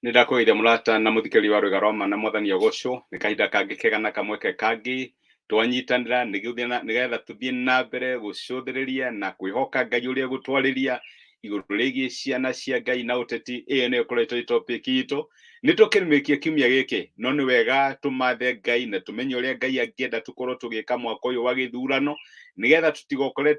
Nĩ ndakũgeithia mũrata na mũthikĩrĩria wa Rwĩga rwa Ma na Mwathani agocwo. Nĩ kahinda kangĩ kega na kamweke kangĩ twanyitanĩra nĩgetha tũthiĩ na mbere gũcũthĩrĩria na kwĩhoka Ngai ũrĩa gũtwarĩria igũrũ rĩgiĩ ciana cia Ngai na ũteti. Ĩyo nĩyo ĩkoretwo ĩ topic itũ. Nĩ tũkĩrĩmĩkia kiumia gĩkĩ, no nĩ wega tũmathe Ngai na tũmenye ũrĩa Ngai angĩenda tũkorwo tũgĩka mwaka ũyũ wa gĩthurano, nĩgetha tũtigokore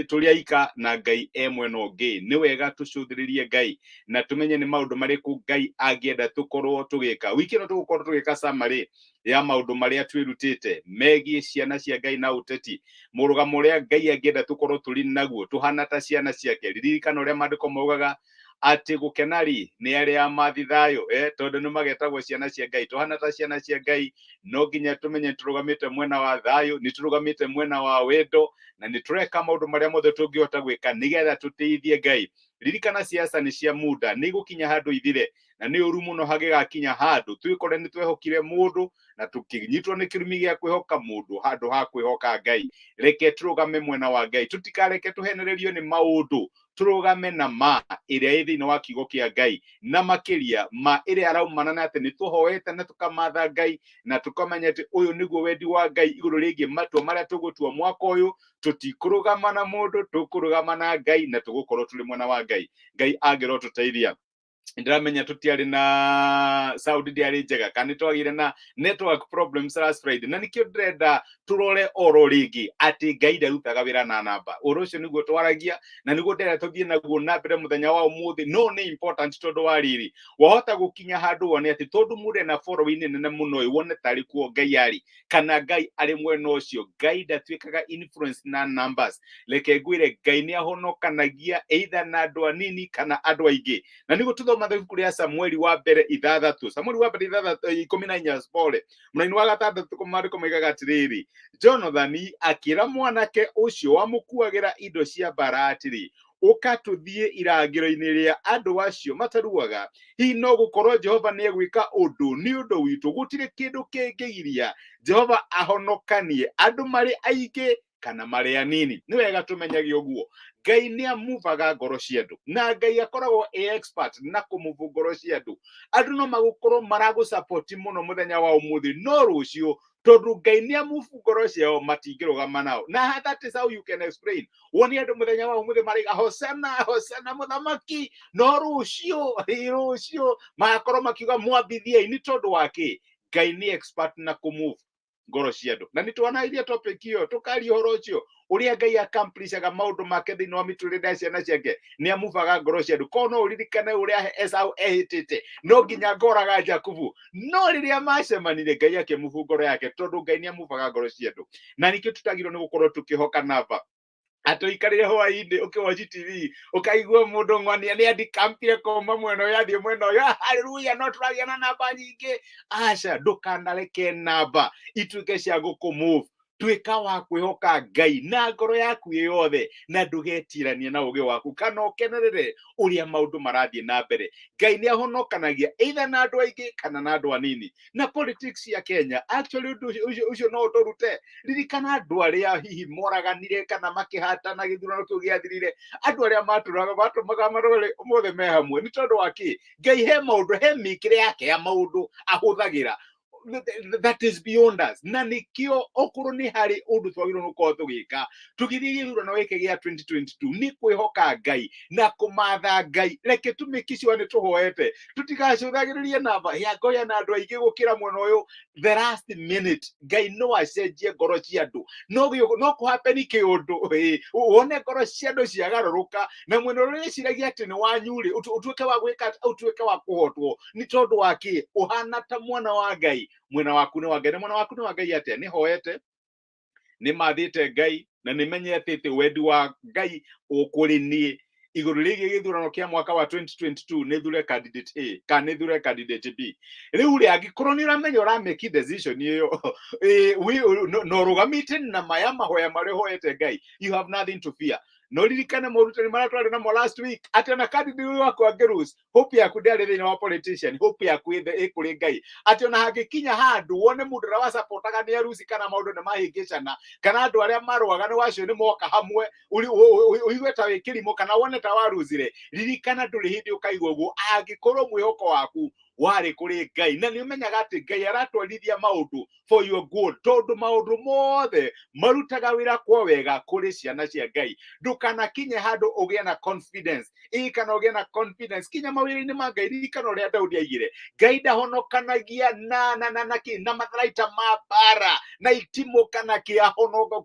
tũrĩ aika na Ngai e mwena ũngĩ. Nĩ wega tũcũthĩrĩrie Ngai na tũmenye nĩ maũndũ marĩkũ Ngai angĩenda tũkorwo tũgĩka. Wiki ĩno tũgũkorwo tũgĩka summary ya maũndũ marĩa twĩrutĩte megiĩ ciana cia Ngai na ũteti, mũrũgamo ũrĩa Ngai angĩenda tũkorwo tũrĩ naguo tũhana ta ciana ciake. Ririkana ũrĩa maandĩko maugaga atĩ gũkena rĩ nĩ arĩa mathi thayũ, tondũ nĩ magetagwo ciana cia Ngai. Tũhana ta ciana cia Ngai no nginya tũmenye nĩ tũrũgamĩte mwena wa thayũ, nĩ tũrũgamĩte mwena wa wendo, na nĩ tũreka maũndũ marĩa mothe tũngĩhota gwĩka nĩgetha tũteithie Ngai. Ririkana siasa nĩ cia muda, nĩ igũkinya handũ ithire, na nĩ ũru mũno hagĩgakinya handũ twĩkore nĩ twehokire mũndũ na tũkĩnyitwo nĩ kĩrumi gĩa kwĩhoka mũndũ handũ ha kwĩhoka Ngai. Reke tũrũgame mwena wa Ngai, tũtikareke tũhenererio nĩ maũndũ, tũrũgame na ma ĩrĩa ĩ thĩinĩ wa kiugo kĩa Ngai, na makĩria ma ĩrĩa araumana na atĩ nĩ tũhoete na tũkamatha Ngai na tũkamenya atĩ ũyũ nĩguo wendi wa Ngai igũrũ rĩgiĩ matua marĩa tũgũtua mwaka ũyũ. Tũtikũrũgama na mũndũ, tũkũrũgama na Ngai na tũgũkorwo tũrĩ mwena wa Ngai. Ngai angĩrotũteithia. Ndĩramenya tũtiarĩ na sound, ndĩarĩ njega, kana nĩ twagĩire na network problems last Friday, na nĩkĩo ndĩrenda tũrore oro rĩngĩ atĩ Ngai ndarutaga wĩra na namba. Ũhoro ũcio nĩguo twaragia na nĩguo ndĩrenda tũthiĩ naguo na mbere mũthenya wa ũmũthĩ, no nĩ important tondũ wa rĩrĩ, wahota gũkinya handũ wone atĩ tondũ mũndũ ena following nene mũno ĩ, wone tarĩ kuo Ngai arĩ kana Ngai arĩ mwena ũcio. Ngai ndatuĩkaga influence na numbers. Reke ngwĩre, Ngai nĩ ahonokanagia either na andũ anini kana andũ aingĩ, na nĩguo tũthoma ibuku rĩa Samueli wa mbere ithathatũ, Samueli wa mbere ithathatũ, 14, pole, mũraini wa gatandatũ, maandĩko maigaga atĩrĩrĩ: Jonathani akĩra mwanake ũcio wamũkuagĩra indo cia mbara atĩrĩ, "Ũka tũthiĩ irangĩro-inĩ rĩa andũ acio mataruaga. Hihi no gũkorwo Jehova nĩ egwĩka ũndũ nĩ ũndũ witũ. Gũtirĩ kĩndũ kĩngĩgiria Jehova ahonokanie andũ marĩ aingĩ kana marĩ anini." Nĩ wega tũmenyage ũguo Ngai nĩ amuvaga ngoro cia andũ, na Ngai akoragwo e expert na kũmuvu ngoro cia andũ. Andũ no magũkorwo maragũsapoti mũno mũthenya wa ũmũthĩ, no rũciũ tondũ Ngai nĩ amuvu ngoro ciao matingĩrũgama nao. Na that is how you can explain wone andũ mũthenya wa ũmũthĩ maraiga "Hosana, hosana mũthamaki", no rũciũ, rũciũ magakorwo makiuga "Mwambithiei". Nĩ tondũ wa kĩ? Ngai nĩ expert na kũmove ngoro cia andũ, na nĩ twanaririe topic ĩyo, tũkaria ũhoro ũcio ũrĩa Ngai accomplishaga maũndũ make thĩinĩ wa mĩtũrĩre ya ciana ciake. Nĩ amuvaga ngoro cia andũ. Korwo no ũririkane ũrĩa Esau ehĩtĩte no nginya ngoraga Jakubu, no rĩrĩa macemanire Ngai akĩmubu ngoro yake, tondũ Ngai nĩ amuvaga ngoro cia andũ. Na nĩkĩo tũtagĩrĩirwo nĩ gũkorwo tũkĩhoka namba, atĩ ũikarĩre hwainĩ ũkĩwoci TV ũkaigua mũndũ ng'ania nĩ andikampire kuma mwena ũyũ athiĩ mwena ũyũ, "Ah, haleluya, no tũragĩa na namba nyingĩ." Aca, ndũkanareke namba ituĩke cia gũkũmove. Tuĩka wa kwĩhoka Ngai na ngoro yaku ĩ yothe, na ndũgetiranie na ũgĩ waku kana ũkenerere ũrĩa maũndũ marathiĩ na mbere. Ngai nĩ ahonokanagia either na andũ aingĩ kana na andũ anini. Na politics ya Kenya actually, ũndũ ũcio no ũtũrute. Ririkana andũ arĩa hihi moraganire kana makĩhatana gĩthurano kĩu gĩathirire, andũ arĩa matũraga matũmaga marore ũmũthĩ me hamwe. Nĩ tondũ wa kĩ? Ngai he maũndũ, he mĩkĩre yake ya maũndũ ahũthagĩra that is beyond us. Na nĩkĩo okorwo nĩ harĩ ũndũ twagĩrĩirwo nĩ gũkorwo tũgĩka tũgĩthiĩ gĩthurano gĩkĩ gĩa 2022, nĩ kwĩhoka Ngai na kũmatha Ngai. Reke tũmĩki sure nĩ tũhoete, tũtigacũthagĩrĩrie namba ya ngoya na andũ aingĩ gũkĩra mwena ũyũ. The last minute Ngai no acenjie ngoro cia andũ, no kũhapeni kĩũndũ, wone ngoro cia andũ ciagarũrũka na mwena ũrĩa wĩciragia atĩ nĩ wanyu rĩ, ũtuĩke wa gwĩka, ũtuĩke wa kũhotwo. Nĩ tondũ wa kĩ? Ũhana ta mwana wa Ngai, mwena waku nĩ wa Ngai. Na mwena waku nĩ wa Ngai atĩa? Nĩ hoete, nĩ mathĩte Ngai, na nĩ menyete atĩ wendi wa Ngai ũkũrĩ niĩ igũrũ rĩgiĩ gĩthurano kĩa mwaka wa 2022 nĩ thure candidate A kana nĩ thure candidate B. Rĩu rĩ, angĩkorwo nĩ ũramenya ũramake decision ĩyo na ũrũgamĩte na maya mahoya marĩa ũhoete Ngai, you have nothing to fear. No ririkane morutani marĩa twarĩ namo last week, atĩ ona candidate waku angĩlose, hope yaku ndĩarĩ thĩinĩ wa politician, hope yaku ĩ kũrĩ Ngai. Atĩ ona hangĩkinya handũ wone mũndũ ũrĩa wacapotaga nĩ aruci, kana maũndũ nĩ mahĩngĩcana, kana andũ arĩa marũaga nĩ wacio nĩ moka hamwe, ũigue ta wĩ kĩrimũ kana wone ta waruzire, ririkana ndũrĩ hĩndĩ ũkaigua ũguo angĩkorwo mwĩhoko waku warĩ kũrĩ Ngai, na nĩ ũmenyaga atĩ Ngai aratwarithia maũndũ for your good, tondũ maũndũ mothe marutaga wĩra kwa wega kũrĩ ciana cia Ngai. Ndũkanakinye handũ ũgĩe na confidence ĩ kana ũgĩe na confidence kinya mawĩra-inĩ ma Ngai. Ririkana ũrĩa Daudi aigire, Ngai ndahonokanagia na kĩ na matharaita ma mbara na itimũ kana kĩ, ahonoka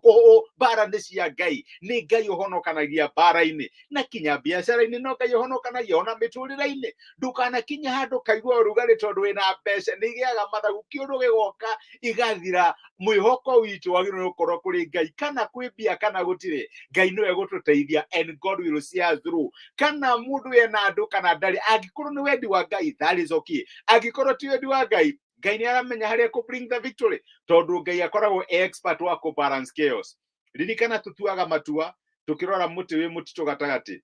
mbara nĩ cia Ngai. Nĩ Ngai ũhonokanagia mbara-inĩ na kinya biacara-inĩ, no Ngai ũhonokanagia ona mĩtũrĩre-inĩ. Ndũkanakinye handũ kaigua ũrugarĩ tondũ wĩna mbeca nĩ igĩaga mathagu, kĩũndũ gĩgoka igathira. Mwĩhoko witũ wagĩrĩirwo nĩ gũkorwo kũrĩ Ngai, kana kwĩ mbia kana gũtirĩ, Ngai nĩwe gũtũteithia, and God will see us through. Kana mũndũ ena andũ kana ndarĩ, angĩkorwo nĩ wendi wa Ngai, that is okay. Angĩkorwo ti wendi wa Ngai, Ngai nĩ aramenya harĩa kũ bring the victory, tondũ Ngai akoragwo e expert wa kũ balance chaos. Ririkana tũtuaga matua tũkĩrora mũtĩ wĩ mũtitũ gatagatĩ.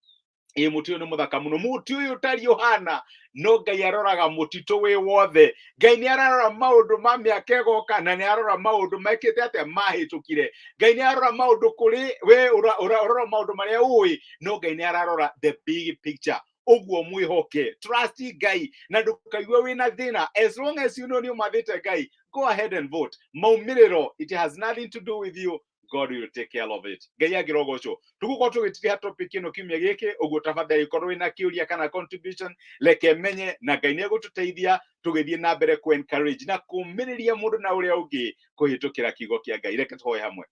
Ĩ mũtĩ ũyũ nĩ mũthaka mũno, mũtĩ ũyũ ũtariĩ ũhana, no Ngai aroraga mũtitũ wĩ wothe. Ngai nĩ ararora maũndũ ma mĩaka ĩgoka, na nĩ ararora maũndũ mekĩte atĩa mahĩtũkire. Ngai nĩ ararora maũndũ kũrĩ we ũrora maũndũ marĩa ũĩ, no Ngai nĩ ararora the big picture. Ũguo mwĩhoke, trust Ngai, na ndũkaigue wĩna thĩna. As long as you know nĩ ũmathĩte Ngai, go ahead and vote. Maumĩrĩro, it has nothing to do with you. God will take care of it. Ngai angĩrogocwo. Tũgũkorwo tũgĩtiriha topic ĩno kiumia gĩkĩ, ũguo tafadhali korwo wĩna kĩũria kana contribution, reke menye, na Ngai nĩ egũtũteithia tũgĩthiĩ na mbere kũ encourage na kũmĩrĩria mũndũ na ũrĩa ũngĩ kũhĩtũkĩra kiugo kĩa Ngai. Reke tũhoe hamwe.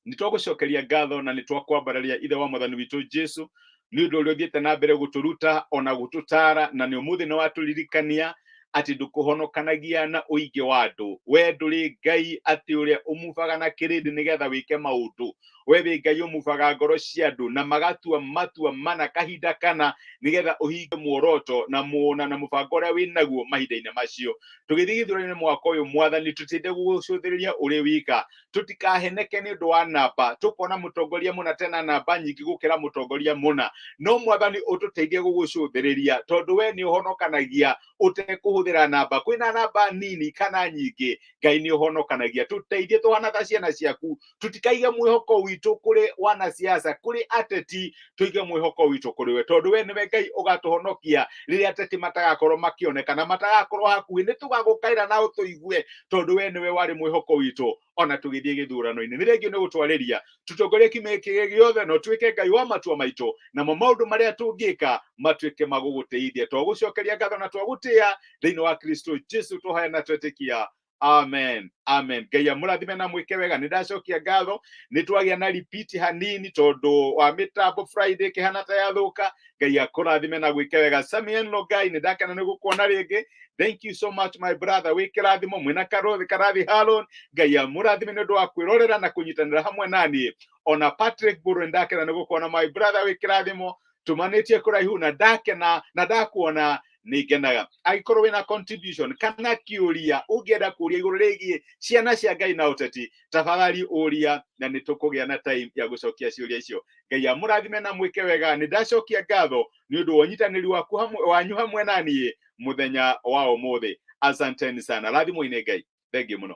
Nĩ twagũcokeria ngatho na nĩ twakwambararia, Ithe wa Mwathani witũ Jesu, nĩ ũndũ ũrĩa ũthiĩte na mbere gũtũruta ona gũtũtaara, na nĩ ũmũthĩ nĩ watũririkania atĩ ndũkũhonokanagia na ũingĩ wa andũ. We ndũrĩ Ngai atĩ ũrĩa ũmubaga na kĩrĩndĩ nĩgetha wĩke maũndũ. We wĩ Ngai ũmubaga ngoro cia andũ na magatua matua mana kahinda kana nĩgetha ũhinge muoroto na muona na mũbango ũrĩa wĩ naguo mahinda-inĩ macio. Tũgĩthiĩ gĩthurano-inĩ mwaka ũyũ, Mwathani, tũtinde gũgũcũthĩrĩria ũrĩ wika, tũtikaheneke nĩ ũndũ wa namba, tũkona mũtongoria mũna tena namba nyingĩ gũkĩra mũtongoria mũna. No Mwathani, ũtũteithie gũgũcũthĩrĩria, tondũ we nĩ ũhonokanagia ũtekũhũthĩra namba. Kwĩna namba nini kana nyingĩ, Ngai nĩ ũhonokanagia. Tũteithie tũhana ta ciana ciaku, tũtikaige mwĩhoko witũ kũrĩ wanasiasa, kũrĩ ateti, tũige mwĩhoko witũ kũrĩ we, tondũ we nĩwe Ngai ũgatũhonokia rĩrĩa ateti matagakorwo makĩonekana, matagakorwo hakuhĩ. Nĩ tũgagũkaĩra na ũtũigue, tondũ we nĩwe warĩ mwĩhoko witũ ona tũgĩthiĩ gĩthurano-inĩ. Nĩ rĩngĩ nĩ gũtwarĩria tũtongorie kiumia gĩkĩ gĩothe, na ũtuĩke Ngai wa matua maitũ, namo maũndũ marĩa tũngĩka matuĩke ma gũgũtĩithia. Twagũcokeria ngatho na twagũtĩĩa thĩinĩ wa Kristo Jesu tũhaya na twetĩkia, amen, amen. Ngai amũrathime na mwĩke wega. Nĩ ndacokia ngatho, nĩ twagĩa na repeat hanini tondũ wa mĩtambo Friday kĩhana ta yathũka. Ngai akũrathime na gwĩke wega. Samien Logai, nĩ ndakena nĩ gũkuona rĩngĩ. Thank you so much, my brother. Wĩ kĩrathimo mwĩna karothi karathi Haron. Ngai amũrathime nĩ ũndũ wa kwĩrorera na kũnyitanĩra hamwe naniĩ. Ona Patrick Mburu, nĩ ndakena nĩ gũkuona, my brother. Wĩ kĩrathimo, tumanĩtie kũraihu na ndakena na ndakuona nĩ ngenaga. Angĩkorwo wĩna contribution kana kĩũria ũngĩenda kũria igũrũ rĩgiĩ ciana cia Ngai na ũteti, tafadhali ũria, na nĩ tũkũgĩa na time ya gũcokia ciũria icio. Ngai amũrathime na mwĩke wega. Nĩ ndacokia ngatho nĩ ũndũ wa ũnyitanĩri waku hamwe wanyu hamwe na niĩ mũthenya wa ũmũthĩ. Asanteni sana, rathimwo-inĩ Ngai. Thengiũ mũno.